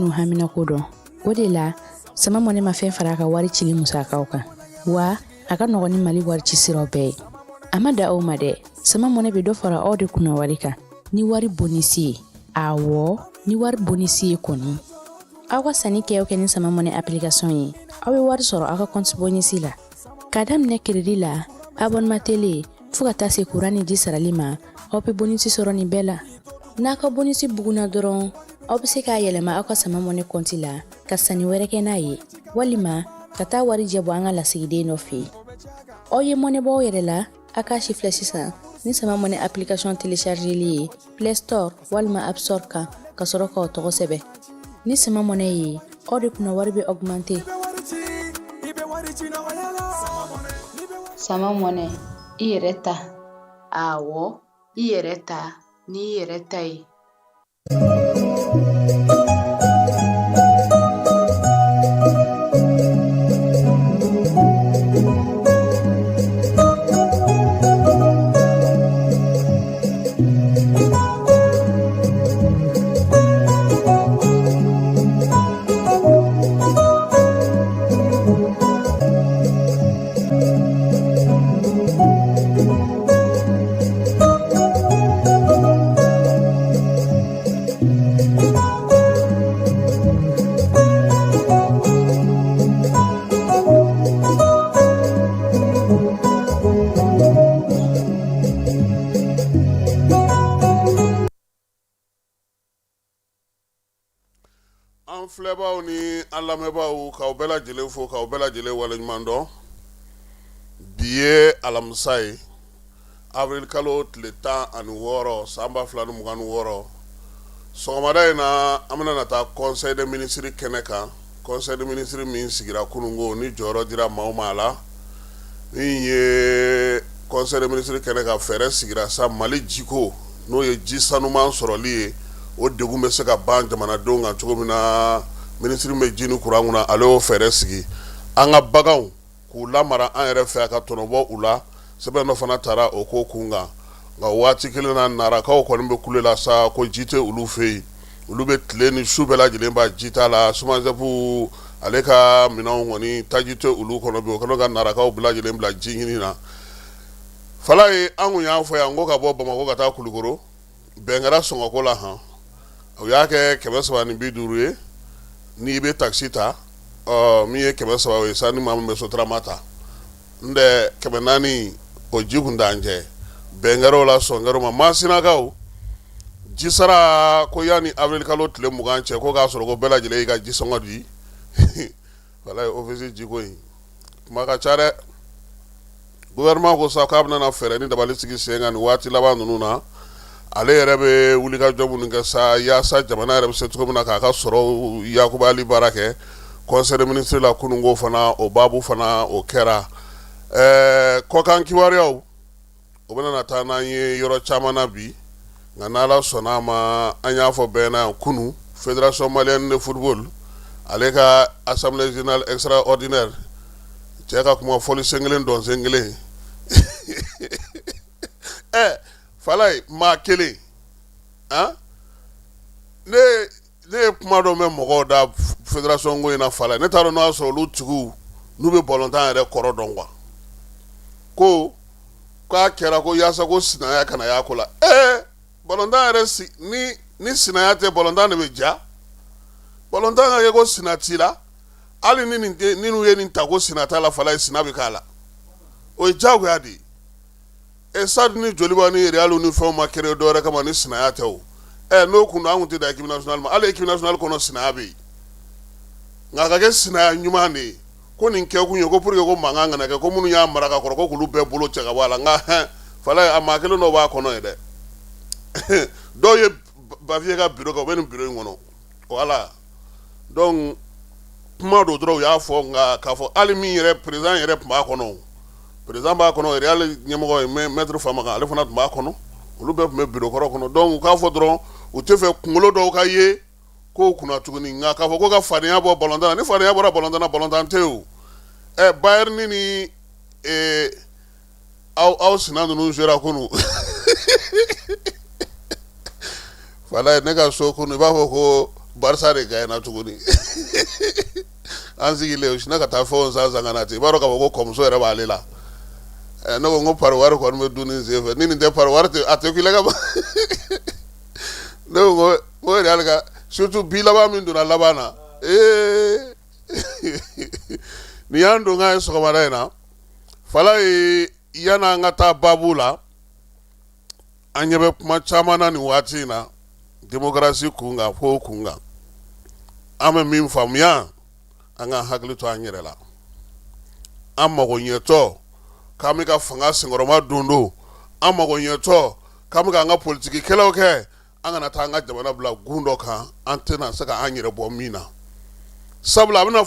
n'u haminako dɔn. O de la, Sama Money ma fɛn fara a ka wari cili musakaw kan, wa a ka nɔgɔn ni Mali wari ci siraw bɛɛ ye. A ma da o ma dɛ, Sama Money bɛ dɔ fara aw de kunna wari kan ni wari bonisi ye. Awɔ, ni wari bonisi ye kɔni. Aw ka sanni kɛ o kɛ ni Sama Money application ye, aw bɛ wari sɔrɔ aw ka compte bonisi la. K'a daminɛ crédit la, abonnement télé, fo ka taa se kuran ni ji sarali ma, aw bɛ bonisi sɔrɔ nin bɛɛ la. N'a ka bonisi bugunna dɔrɔn, aw bɛ se k'a yɛlɛma aw ka Sama Money kɔnti la ka sanni wɛrɛ kɛ n'a ye, walima ka taa warijɛ bɔ an ka lasigiden dɔ fɛ yen. Aw ye mɔnɛ bɔ aw yɛrɛ la, a k'a si filɛ sisan ni Sama Money application téléchargeli ye Play Store walima App Store kan, ka sɔrɔ k'aw tɔgɔ sɛbɛn. Ni Sama Money ye, aw de kunna wari bɛ augmenter. Sama Money, i yɛrɛ ta. Awɔ, i yɛrɛ ta n'i yɛrɛ ta ye. An filɛbaaw ni an lamɛnbaaw, k'aw bɛɛ lajɛlen fo, k'aw bɛɛ lajɛlen waleɲuman dɔn. Bi ye alamisa ye, avril kalo tile 16, san 2026. Sɔgɔmada in na, an bɛna na taa conseil des ministres kɛnɛ kan, conseil des ministres min sigira kununko ni jɔyɔrɔ dira maaw ma a la. Min ye conseil des ministres kɛnɛ kan, fɛɛrɛ sigira sa Mali jiko, n'o ye ji sanuman sɔrɔli ye, o degun bɛ se ka ban jamanadenw kan cogo min na. Minisiri bɛ ji ni kuran kunna, ale y'o fɛɛrɛ sigi. An ka baganw k'u lamara an yɛrɛ fɛ, a ka tɔnɔbɔ u la, sɛbɛn dɔ fana tara o ko kun kan. Nka waati kelen na, Narakaw kɔni bɛ kule la sa ko ji tɛ olu fɛ yen. Olu bɛ tile ni su bɛɛ lajɛlen ban ji t'a la. SOMAGEP ale ka minɛnw kɔni, taji tɛ olu kɔnɔ bi. O kɛlen ka Narakaw bɛɛ lajɛlen bila ji ɲini na. Falaye, an kun y'a fɔ yan ko ka bɔ Bamakɔ ka taa Kulukoro, bɛn kɛra sɔngɔko la han. U y'a kɛ 350 ye n'i bɛ takisi ta. Ɔ, min ye 300 ye sa, ni maa min bɛ Sotarama ta, n tɛ 400, o ji kun t'an cɛ. Bɛn kɛra o la, sɔn kɛra o ma. Masinakaw, ji sara ko yanni avril kalo tile 20 cɛ, ko k'a sɔrɔ ko bɛɛ lajɛlen y'i ka ji sɔngɔ di. Walayi, office jiko in kuma ka ca dɛ. Gouvernement ko sa k'a bɛna na fɛɛrɛ ni dabali sigi sen kan nin waati laban ninnu na. Ale yɛrɛ bɛ wulikajɔ minnu kɛ sa yaasa jamana yɛrɛ bɛ se cogo min na k'a ka sɔrɔ yakubali baara kɛ. Conseil des ministres la kununko fana, o baabu fana o kɛra. Kɔkan kibaruyaw, o bɛna na taa n'an ye yɔrɔ caman na bi. Nka n'Ala sɔnna a ma, an y'a fɔ bɛɛ na yan kunun, Fédération malienne de football ale ka assemblée générale extraordinaire, cɛ ka kuma fɔli sen kelen dɔn sen kelen. Ɛ Falaye, maa kelen han, ne ye kuma dɔ mɛn mɔgɔw da fédération ko in na. Falaye, ne t'a dɔn n'o y'a sɔrɔ olu tigiw n'u bɛ balontan yɛrɛ kɔrɔ dɔn quoi. Ko k'a kɛra ko yaasa ko sinaya kana y'a ko la. Ɛɛ, balontan yɛrɛ si, ni sinaya tɛ, balontan de bɛ ja. Balontan ka kɛ ko sina t'i la, hali ni nin tɛ, n'u ye nin ta ko sina t'a la, Falaye, sina bɛ k'a la, o ye diyagoya de ye. E Stade ni Joliba ni Real ni fɛnw ma créer dɔwɛrɛ kama ni sinaya tɛ o. Ɛ, n'o kun don, an kun tɛ dan équipe nationale ma. Hali équipe nationale kɔnɔ, sinaya bɛ yen, nka a ka kɛ sinaya ɲuman de ye. Ko nin kɛ kun ye ko pour que ko mankan kana kɛ, ko minnu y'a mara ka kɔrɔ, ko k'olu bɛɛ bolo cɛ ka bɔ a la. Nka hɛn, Falaye, a maa kelen dɔw b'a kɔnɔ ye dɛ. Dɔw ye Bavieux ka bureau kɛ, u bɛ nin bureau in kɔnɔ. Voilà, donc kuma don dɔrɔn u y'a fɔ. Nka k'a fɔ hali min yɛrɛ président yɛrɛ tun b'a kɔnɔ, président b'a kɔnɔ, Real ɲɛmɔgɔ ye maître Famakan, ale fana tun b'a kɔnɔ, olu bɛɛ tun bɛ bureau kɔrɔ kɔnɔ. Donc u k'a fɔ dɔrɔn u tɛ fɛ kunkolo dɔw ka ye kow kunna tuguni. Nka k'a fɔ ko ka fadenya bɔ balontan na, ni fadenya bɔra balontan na, balontan tɛ yen o. Ɛ, Bayern ni aw sina ninnu sera kunun. Falaye, ne ka so kunun, i b'a fɔ ko Barça de gagnera tuguni. An sigilen o sinna ka taa fɛnw san san ka na ten, i b'a dɔn k'a fɔ ko kɔmuso yɛrɛ b'ale la. Ne ko n ko pari wari kɔni bɛ dun nin sen fɛ, ni nin tɛ pari wari tɛ a tɛ k'i la ka ban. Ne ko n ko Real ka surtout bi laban min donna laban na, ee, nin y'an donkan ye sɔgɔmada in na. Falaye, yan'an ka taa baabu la, an ɲɛ bɛ kuma caman na nin waati in na démocratie kun kan, ko kun kan. An bɛ min faamuya, an ka hakili to an yɛrɛ la. An mago ɲɛtɔ k'an bɛ ka fanga senkɔrɔma don don, an mago ɲɛtɔ k'an bɛ k'an ka politikikɛlaw kɛ, an kana taa an ka jamana bila gun dɔ kan an tɛna se ka an yɛrɛ bɔ min na, sabula a bɛna